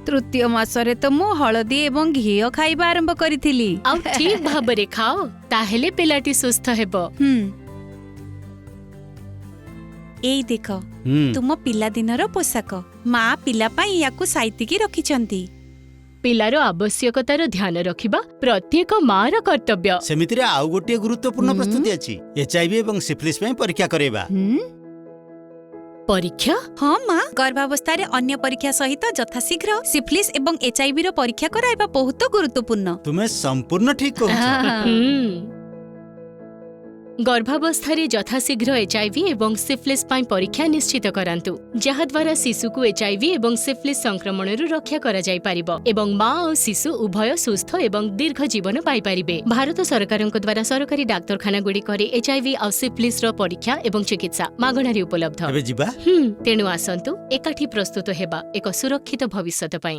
ତୃତୀୟ ମାସରେ ତ ମୁଁ ହଳଦୀ ଏବଂ ଘିଅ ଖାଇବା ଆରମ୍ଭ କରିଥିଲି। ଆଉ ଠିକ ଭାବରେ ଖାଅ, ତାହେଲେ ପିଲାଟି ସୁସ୍ଥ ହେବ। ଏଇ ଦେଖ, ତୁମ ପିଲାଦିନର ପୋଷାକ। ମା ପିଲା ପାଇଁ ୟାକୁ ସାଇତିକି ରଖିଛନ୍ତି। ପିଲାର ଆବଶ୍ୟକତାର ଧ୍ୟାନ ରଖିବା ପ୍ରତ୍ୟେକ ମାର କର୍ତ୍ତବ୍ୟ। ସେମିତିରେ ଆଉ ଗୋଟିଏ ଗୁରୁତ୍ୱପୂର୍ଣ୍ଣ ପ୍ରସ୍ତୁତି ଅଛି, ଏଚଆଇଭି ଏବଂ ସିଫିଲିସ୍ ପାଇଁ ପରୀକ୍ଷା କରାଇବା। ପରୀକ୍ଷା? ହଁ ମା, ଗର୍ଭାବସ୍ଥାରେ ଅନ୍ୟ ପରୀକ୍ଷା ସହିତ ଯଥାଶୀଘ୍ର ସିଫିଲିସ୍ ଏବଂ ଏଚଆଇଭି ର ପରୀକ୍ଷା କରାଇବା ବହୁତ ଗୁରୁତ୍ୱପୂର୍ଣ୍ଣ। ତୁମେ ସମ୍ପୂର୍ଣ୍ଣ ଠିକ କହୁଛ। ଗର୍ଭାବସ୍ଥାରେ ଯଥାଶୀଘ୍ର ଏଚ୍ଆଇଭି ଏବଂ ସିଫିଲିସ୍ ପାଇଁ ପରୀକ୍ଷା ନିଶ୍ଚିତ କରାନ୍ତୁ, ଯାହାଦ୍ୱାରା ଶିଶୁକୁ ଏଚ୍ଆଇଭି ଏବଂ ସିଫିଲିସ୍ ସଂକ୍ରମଣରୁ ରକ୍ଷା କରାଯାଇପାରିବ ଏବଂ ମା ଓ ଶିଶୁ ଉଭୟ ସୁସ୍ଥ ଏବଂ ଦୀର୍ଘ ଜୀବନ ପାଇପାରିବେ। ଭାରତ ସରକାରଙ୍କ ଦ୍ୱାରା ସରକାରୀ ଡାକ୍ତରଖାନାଗୁଡ଼ିକରେ ଏଚ୍ଆଇଭି ଆଉ ସିଫିଲିସ୍ର ପରୀକ୍ଷା ଏବଂ ଚିକିତ୍ସା ମାଗଣାରେ ଉପଲବ୍ଧ। ଏବେ ଯିବା। ତେଣୁ ଆସନ୍ତୁ ଏକାଠି ପ୍ରସ୍ତୁତ ହେବା ଏକ ସୁରକ୍ଷିତ ଭବିଷ୍ୟତ ପାଇଁ।